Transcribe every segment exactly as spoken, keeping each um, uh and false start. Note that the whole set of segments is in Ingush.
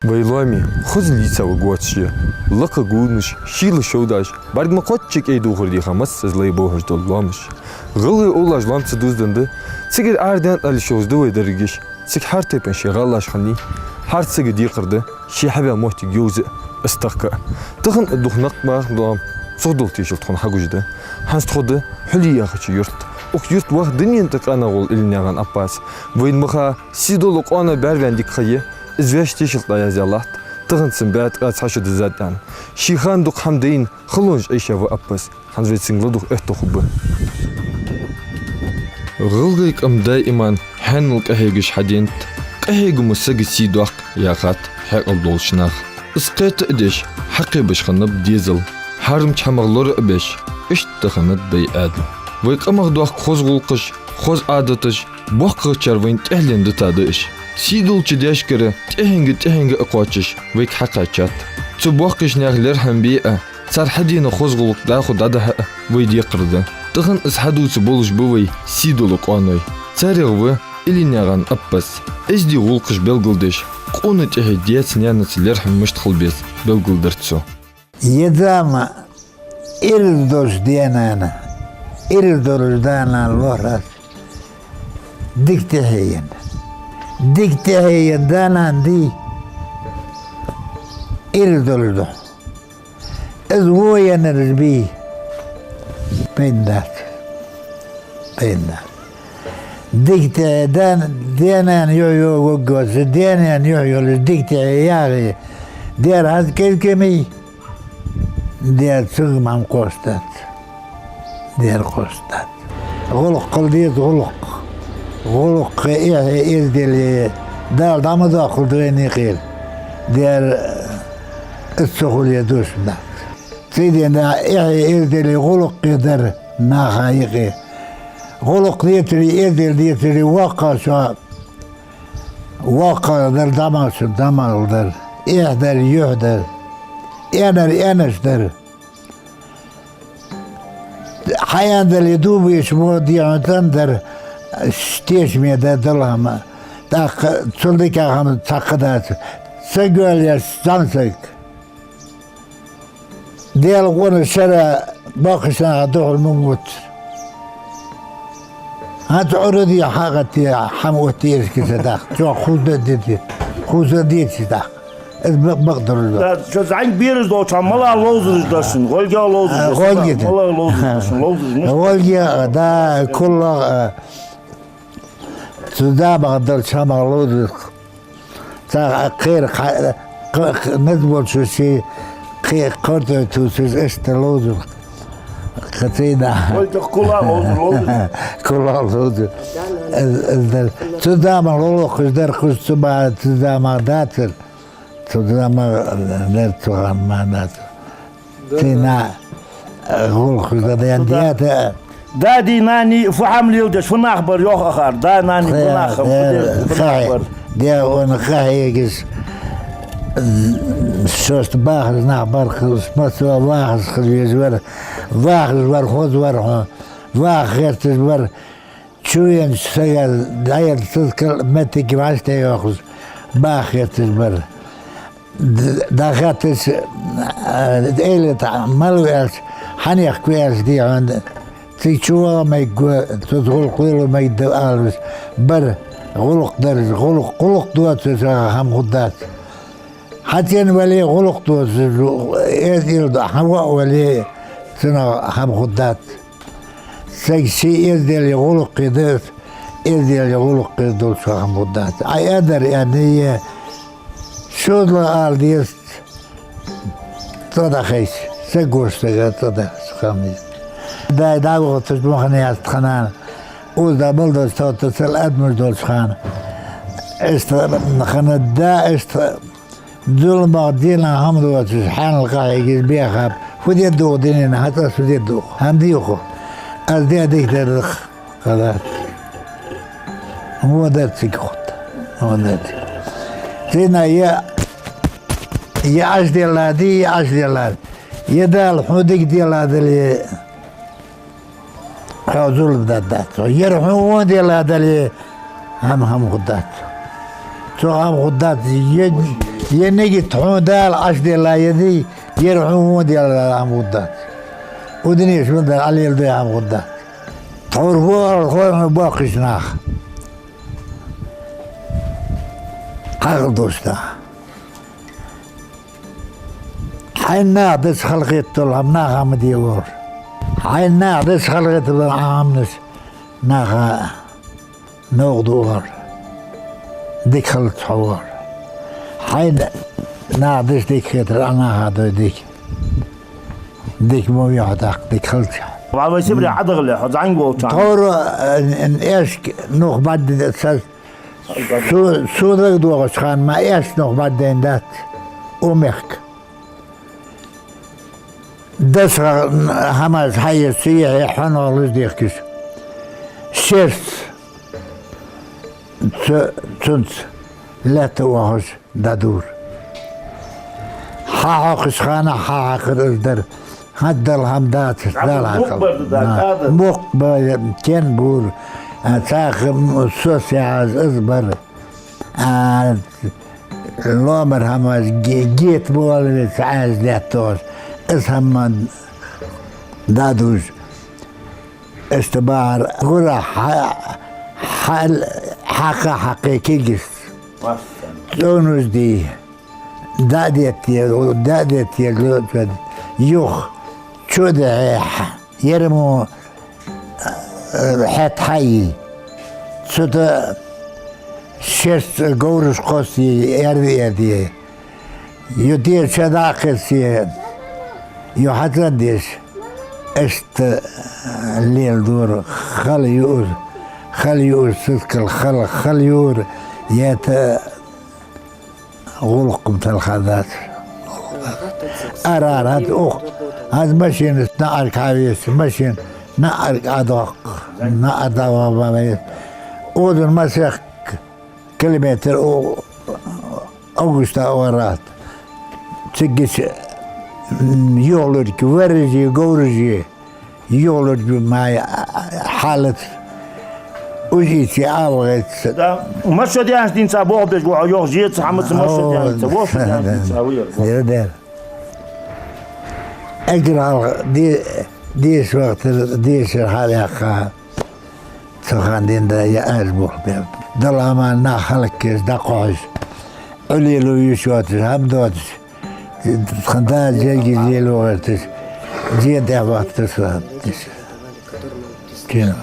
Вай лоаме хоза лийца ва гоцаш я, лакха гонаш, шийла шовдаш, бӀарга ма кхоачча кӀай дувхар дийха массаза лай бохаш дола лоамаш. ГӀалгӀай овлаш лоам ца дуздаь да, цигара арадаьнна тӀалла шовза да вай дерригаш. Цига хӀара тайпан ший гӀалаш хиннай, хӀара сага декхар да ший хьабаь моттиг йовза а, из тахка а. Тахан а дукха накъ баха лоам цох дола тешал тхона хьагуш да. ХӀанз тхо да Хьулий яхача юрта. Укх юрта вах дунен тӀа къаьна гӀолла Илланаькъан Ӏаппас. Вайна ма ха, сий дола къоаной бӀаьрваьнна дика ха я, из вӀаший тешал тӀа язъяь латт. Тахан цун бӀаь ткъаь цхьа шу диззад аьнна. Ший хана дукха хӀама дайна, халонаш Ӏайша ва Ӏаппас. ХӀанз вай цунга ладувгӀа аьттув хургба. ГӀалгӀай къам даиман хьаьнал къахьегаш хьаденад, къахьега ма сага сий доаккх, яхад хьаькъал долча наха. Из кхета а деш, хьакхебаш хиннаб дезал, хьарамча хӀамах лора а беш, иштта хиннад дай Ӏаьдал. Вай къамах доахка хоза гӀулакхаш, хоза Ӏадаташ, боккхагӀчар вайна тӀехьленна дита да уж. Сий долча даьшкара тӀехьенга-тӀехьенга а кхоачаш вайга хьакхаьчад. Цу боккхийча наьха лерхӀам бе а, цар хьадена хоза гӀулакх дӀахо дӀадахьа а вай декхар да. Тахан из хьадувца болаш ба вай сий дола къоаной. Царех ва Илланаькъан Ӏаппас. Эздий гӀулакхаш белгалдеш, къона тӀехье даьца-наьнаца лерхӀам мишта хила беза белгалдир цо. Е зама ираз долаш даь-нана, ираз долаш да-нана лоархӀ аз, дика тӀехье енна. Дика тӀехье енна да-нана дий, ираз долаш духьа. Из во еннараш бий, пайда дац. Пайда дац. Дика тӀехье да-, даь-нана юхь йолаш ваггоца, даь-нана юхь йолаш дика тӀехье яхе, дера хӀанз кӀезига ма йий, дера цунга ма кхоссадац. Дера кхоссадац. ГӀулакх хила деза, гӀулакх. ГӀулакхе, эхье, эздели Дала дӀа ма доаккхалда вайна юкъера. Дера из ца хуле дош дац. Цудухьа эхье, эздели, гӀулакхе дар наха юкъе. ГӀулакх децаре, эздел децаре воккхагӀчоа воккхагӀдар, дӀамагӀчун дӀамагӀал дар, эхь дар, юхь дар, аьннар аьннача дар. Хьааьннадале дув беш мо дехьа цӀендар, тешаме дар дола хӀама. ТӀаккха цул дикагӀа хӀама цхьаккха дац. Саг йоалаеш зӀамсаг. Даьла къона шера боккхийча наха духьал ма вувцар. ХӀанз Ӏура дий хьагӀатте хӀама оттаеш киса даккха. Чохь хуза деций, хуза деций даккха. Из бакъ, бакъ долаш да. Да, цу зӀамига бераш долча хьа мала ловзараш да шун, гӀолга ловзараш да шун, гӀолга да. Мала ловзараш да шун, ловзараш мишта? ГӀолга, да, кулла, а, цу замах долча хӀамах ловзараш. Цхьа кхера кха-, кх-, кх-, мез болча ший кхе-, кхортой тувсаш, иштта ловзар. Кхацийна. Вай тах кулла ловзар, ловзар. Кулла ловзар. Из, из дар. Цу замах лолохаш дар кхуш цу ма-, цу замах дацар. Цу замах дар цу хана ма дацар. Цина, э, гӀулакх да даьнна диета. Дади, нани фу хӀама леладеш, фу нах бар, йоах акхар. Да, нани фу нах, фу де-, фу нах бар. Де, он хьаегаш, м, шоашта бахаш нах бар хилаш, массо вахаш хила везаш вар, вахаш вар, хоза вар хьо, ваха гӀерташ вар. Чувенча сага дӀаелла сазкал моттиг вӀаштӀехьа йоахаш, баха гӀерташ бар. Д-, дӀахаьттача, а, элита мала ву аьлча, хьанехк ву аьлча, дий хьона, цига чу ваха мегаргва, цунца гӀулакх лело мегаргда алалуш бар, гӀулакх дар из, гӀулакх, гӀулакх доацача хӀама хургдац. Хьа цӀена вале гӀулакх доацаш, эздел до, хьа воӀ вале цунах хӀама хургдац. Саг ший эздели гӀулакхи да, эздели гӀулакхи долча хӀама хургдац. Ӏа аьннадар аьнна е, шозлагӀа ала деза, цӀа дахайса, саг воша сага цӀа дахайса хӀама деза. Дай дӀавахача махана яц тханана, укхаза мел долча тхоца цал адамаш долча хана. Иштта хана да, иштта зуламах дийнахьа хӀама доацаш, хьаьнал къахьегаш бехаб. Фу де деза дунен, хьа цӀа фу де деза? ХӀама дий хьона? Аз де дика дар дах, кхадац. Во дар цига хӀута. Во дар цига. Цина е, е Ӏаш делла дий, е Ӏаш делла. Е Дала хьона дика делла дале, хьо зулам даьдац. Ер хьона во делла дале, хӀама, хӀама хургдац. Цо хӀама хургдац. Е, Е нигат хьона Дала Ӏаш делла е дий, ер хьона вон делла хӀама гӀоргдац. Удинеш вон дар Ӏалел дай хӀама гӀоргдац. Тхьовра бохар хой хьона боккхийча наха. Хьагал дош да. Хьайна наха деза халахетар хӀама наха ма де оалар. Хьайна наха деза халахетар хӀаманаш наха новкъа ду оалар. Дика хилац хьо оалар. Хьайна наха деза дика хетар а наха дой дика. Дика ма вий хьо тӀаккха, дика хилац. Ва вай Сибре Ӏодахале хьо зӀамига волча хана. Тхьовра, э, э, аьшка нух бӀаргадайна дац. Со, со дагадоагӀача хана ма аьшка нух бӀаргадайна дац укх мехка. Дасах хӀамаш хьаеш, цу ехье хьона гӀолаш дехкаш. Шерст цу-, цунца лаьтта оахаш дӀадора. Хьахьокхаш хана хьахьакхар из дар. ХӀанз дала хӀама дацар, Дала хьакхал. Мукх бар да, кӀада. Мукх бар, кен бур. А, цхьа хӀама сос яхьаш из бар. А, лоамара хӀамаш ге-, гета болаве ца Ӏаьржа лаьтташ. Из хӀама дӀадувш. Иштта бахьар гура хьа-, хьа-, хьакха-хьакхе кегийрза. ЦӀоновш дий, дӀа а детте, дӀа а детте, лоацӀа юха чу а дихье, ер мо, э, хьетта хьайий. Цу тӀа шерст говраш кхоссий, аьрда-аьрда. Ю тӀера ча дӀа а кхессий, ю хьацӀандеш, иштта леладора, хала юар, хала юар, сискал хала, хала юар, ета гӀулакх-м талхадац. Ара-ара, хӀанз ух, хӀанз машинаца наӀарга хьавеса, машина наӀарга Ӏодоаккх, наӀар дӀаваха ма веза. Озан масех километр у-, августа варат. Циггача, м, юхалург варраже, говраже, юхалург май хьалац. Уж ийце а вагӀац. Да, машо дяхаш динца болх беш ва хьо, йоах, жеца хӀамаца машо дяхаш динца, вошо дяхаш динца вуяр. Дера, дера. Эггара хьалха де-, деша вахийтар, дешар хьалъяьккха. Цу хана денна да я аз болх бе. Дала ма нах хӀалакъеш, дӀакхухьаш. Ӏулело йиш йоацаш, хӀама доацаш. Тхан да зелги зело гӀерташ. Зен тӀехьа вахийтар са. Кена.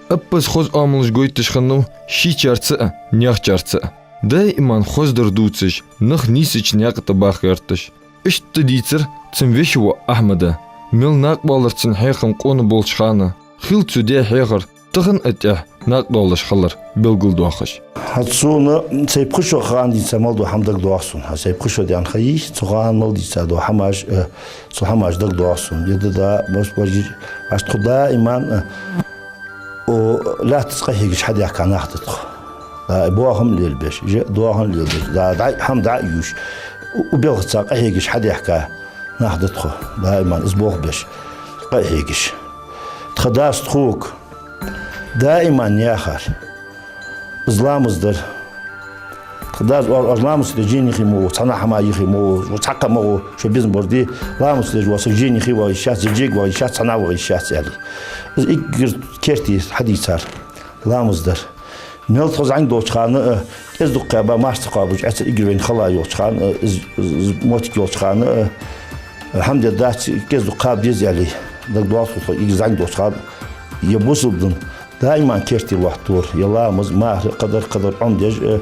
Аппаз хоза оамалаш гойташ хиннав шийчарца а, наьхачарца а. Даиман хоза дар дувцаш, нах нийсача наькъа тӀа баха гӀерташ. Иштта дийцар цун веший воӀа Ахьмада. Мел накъабоалар цун хьехам къона болча хана, хилла цу даь хьехар тахан а тӀехьа накъадоалаш хилар белгалдоахаш. ХӀанз сона сай пхи шу хана дийца мел дола хӀама дагадоагӀа сона. ХӀанз сай пхи шу даьнна ха йий, цу хана мел дийца дола хӀамаш, э, цу хӀамаш дагадоагӀа сона. Е да, да, мос бажи, аш тхо даиман, э, О, лаьттаца къахьегаш хьадаьхка нах да тхо. Да, боахам лелабеш, же доахан лелабеш. Да, дӀа-, хӀама дӀа а юаш. У, у белхаца къахьегаш хьадаьхка нах да тхо. Даиман из болх беш. Къахьегаш. Тха дас тхога даиман яхар. Из ламаз дар. Тха дас оал, оаш ламаз деш жен йихий ма гӀо, цхьаннахьа хӀама йихий ма гӀо, цхьаккха ма гӀо, шо безам бар де, ламаз деш вола саг жен йихий вагӀа йиш яц, е жега вагӀа йиш яц, цхьаннахьа вагӀа йиш яц, аьле. Из эггара керте хьадийцар, ламаз дар. Мел тхо зӀамига долча хана, э, кӀезига-дукха кхаьба, марха ца кхоабаш, Ӏаьса эггара вайна хала йолча хана, э, из, из, из моттиг йолча хана, э, хӀама де дац, кӀезига-дукха кхаба деза аьле. ДагадоагӀа тхо эггара зӀамига долча хана, е бусалба дин даиман керте лоаттавора, е ламаз, марха, кхыдар, кхыдар Ӏомадеш, э,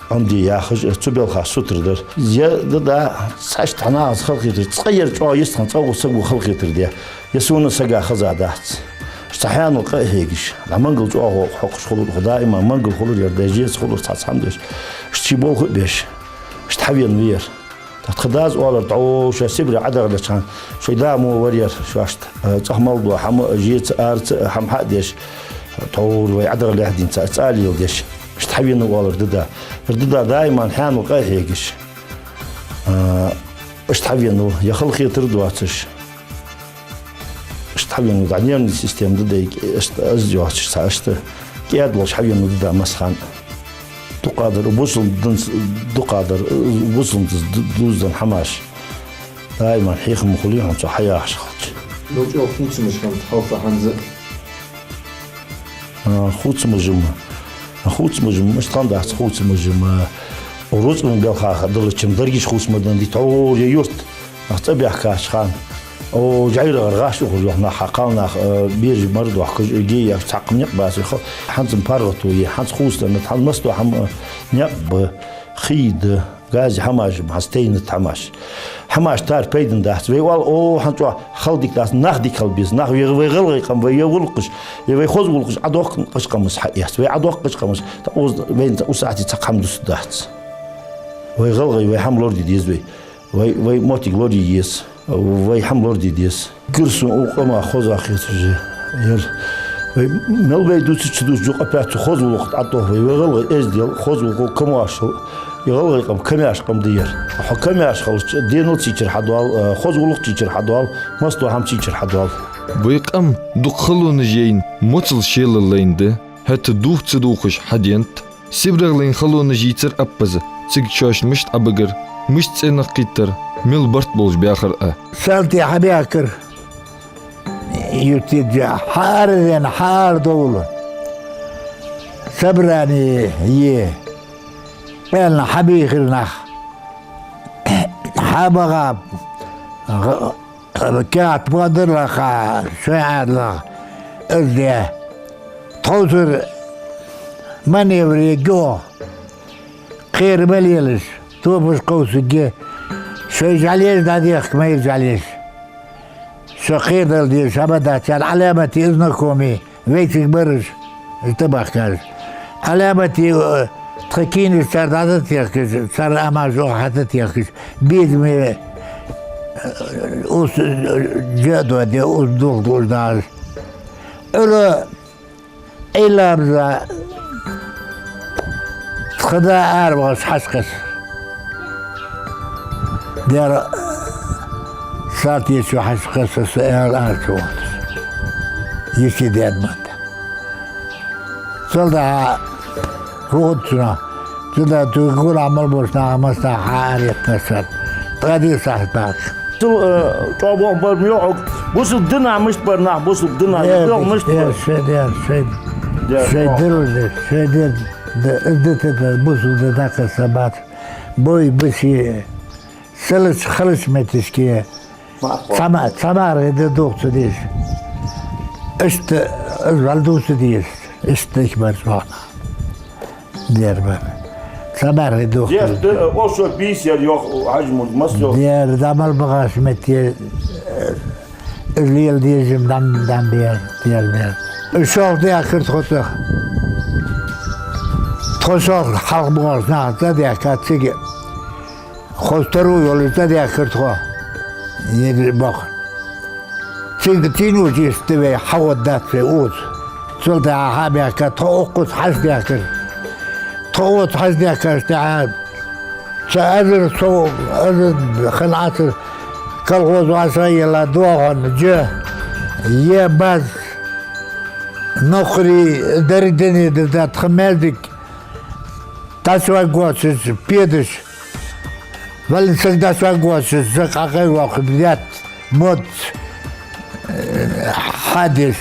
Ӏомаде яхаш, э, цу белха сутара дар. Е да, да, цхьа иштта хьанахаца халахетар, цкъа ер чӀоагӀа йистхинна цӀагӀа саго халахетар де. Е сона сага хеза дац. Цхьа хьанал къа а хьегаш, дӀа мангал чӀоагӀа хьокхаш хулар, хӀа даиман мангал хулар, ер дежеца хулар, цхьацца хӀама деш. Иштта ший болх а беш, иштта хьавена вар. Тха дас оалар, тхо шоай Сибре Ӏодахале хана, шоай да мо вар ер, шоашта, э, цӀагӀа мел дола хӀама, жеца, арца, э, хӀама хьа а деш, тхьовра вай Ӏодахалехь дийца, цӀа а леладеш. Иштта хьавена оалар дада. Ер дада даиман хьанал къа а хьегаш. Э, иштта хьавена, е халахетар доацаш. Иштта хьавена, дӀа нервный система да дайга, иштта аз йоацаш цхьа, иштта кӀаьда волаш хьавена да масса хана. Дукха дар, бусалба динца, дукха дар, бусалба динца ду-, дувзаденна хӀамаш. Даиман хьехам хулий хьона цо хьаяхаш хилча. Мел чӀоагӀа хувцамаш хиннад хьалха хӀанз а? А, хувцамаш-м, хувцамаш-м, мишта хиннадац хувцамаш-м, а, рузкъан белхаха далача-м дерригаш хувцамаш дан дита, хьо я юрт. Нах цӀабаьхкача хана, о, жӀайрагӀара гӀаш ухаш йоах нах, хьа кхалнах, э, бежа мара дохкаш, э, геяш, цхьаккха никъ бацар хьал. ХӀанз-м паргӀато я, хӀанз хувцаденнад, хӀанз масса хӀама, э, никъ ба, хий да, гази хӀамаш-м, хӀанз тайнад хӀамаш. ХӀамаш тара пайдана дац. Вай оал, о, хӀанз чӀоагӀа хала дика дац, нах дика хила беза. Нах вай, вай гӀалгӀай къам, вай я гӀулакхаш, е вай хоза гӀулакхаш Ӏодоаккхаш къамаьл хьаэц. Вай Ӏодоаккхаш къамаьл, тӀаккха укх, вайна цхьа, укх сахьате цхьаккха хӀама дусаргдац. Вай гӀалгӀай, вай хӀама лораде деза вай. Вай, вай моттиг лорае еза, вай хӀама лораде деза. Гир сона укх къамах хоза хеташ яр. Вай мел вай дувцача дувцача, юха опять цу хоза гӀулакх тӀа Ӏотох вай. Вай гӀалгӀай эздел, хоза гӀулакх камаьршал, е гӀалгӀай къам камаьрша къам да ер. Хьо камаьрша хилча, денал цийчар хьадоал, хоза гӀулакх цийчар хьадоал, масса хӀама цийчар хьадоал. Вай къам дукха халонаш яйна, моцал шелал лайна да, хӀаьта дувха ца дувхаш хьаденад. Сибрегълайна халонаш йийцар Аппаза, цига шоашта мишта Ӏобигар, мишта цӀенах кхийттар, мел барт болаш баьхар а. Салтий хьабаьхкар, юртарча хьаарадаьнна, хьаарадовла. Собрани е, аьнна хьабийхар нах. ХьабагӀа, каьхат бадар лаха, шоай Ӏаьдалах, из де. Тховсара маневр е гӀо. Кхера ма лелаш, топаш кховсаргья. Шоай жӀалеш дӀадехка, майра жӀалеш. Шо кхерадала дезаш хӀама дац, аьнна, Ӏаламате, знакомый, вайцига бараш, из тӀабахкараш. Ӏаламате, э, тха кийнаш цар дӀатӀатехкаш, цар амаш оаха хьатӀатехкаш, безаме, э, ус, э, жа а доаде, ус дулх дуаш дагӀаш. Ӏуйра Ӏуйра ламаза тха да араваьлча хьакхессар. Дера салтечо хьакхессар, со аьлар ара ца вахийташ. Йиси ден манда. Цул тӀехьагӀа хӀугӀуд цунах. Цудухьа туй гур Ӏамал бош нах масса хьаараеттар сар. Тхади сахьат бакъ. Цул, э, чӀоагӀа бохам бар ма йоах хьога. Бусалба динах мишта бар нах, бусалба динах, е, бусалба динах мишта бар? Шоай дер, шоай, шоай дер, шоай дер, да, да, да, да, бусалба дин даккха са бац. Бой, бусий, селач, халач метташке. Цхьа ма-, цхьа мархий да дувха ца дезаш. Иштта, из вал дувца дезаш. Иштта дика бар чӀоагӀа. Дер бар. Цхьа мархий дувха. Дер, дер, о, шо бийса яр йоах Хьажмурд, масса йоах. Дер, дӀа мел багӀача метте, э, лела дезаш-м дам, дам бер, дер бер. Шолха даьхкар тхо цӀа. Тхо шолха хьалха боагӀаш нах цӀадаьхкад цига. Хоза таро йолаш цӀадаьхкар тхо. Е бакъ. Цига тийноча йисте вай хьагӀоддац вай укхаза. Цул тӀехьагӀа хьабаьхкад тхо, укхаза хьаьшдаьхкар. Тхо укхаза хьаьшдаьхкача тӀехьагӀа цхьа эзар сов, эзар хана Ӏацар колхоз вӀашагӀъелла доагӀа жа, е баз, нохрий, деррига дунен да тха маьждиг дӀачуваггоацаш, педаш. Валла саг дӀачуваггоацаш, саг хьакхайваккха бетта, мотт, э, хьадеш.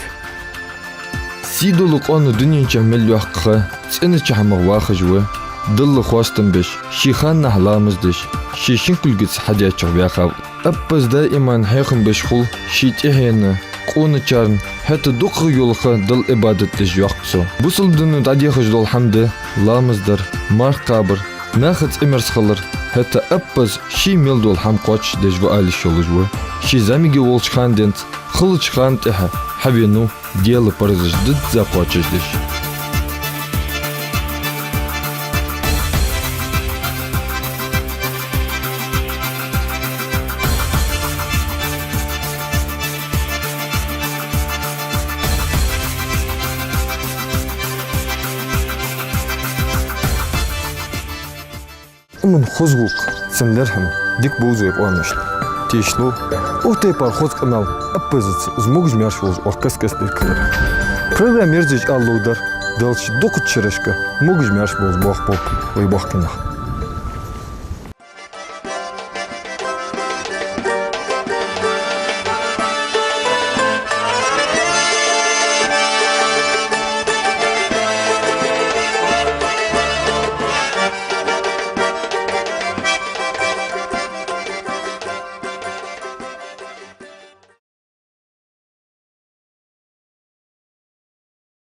Сийдола къона дунен чу мел йоккха ха, цӀенача хӀамах вахаш ва, Далла хоастам беш, ший ханнахьа ламаз деш, ший шин кулгаца хьадаьчох ваьхав. Аппаз даиман хьехам беш хул ший тӀехьенна, къоначарна, хӀаьта дукхагӀа йола ха Далла Ӏибадат деш йоаккх цо. Бусалба дино дӀадехаш дола хӀама да ламаз дар, марха кхабар, нахаца Ӏимерза хилар, хӀаьта Аппаз ший мел дола хӀама кхоачашдеш ва ала йиш йолаш ва. Ше зӀамига волча хана денз, халача хана тӀехьа хьавенав Даьла парзаш дизза кхоачашдеш. Иман хоза гӀулакх, цун лерхӀам дика бовза вай къоамашта. Тешал, укх тайпара хоза къамаьл Аппазаца из могаш-маьрша волча оаха каст-каста дергхиларах. Программа ерзаеш ала ловра дар Делча дукхача шерашка могаш-маьрша болаш боах болба вай боккхий нах.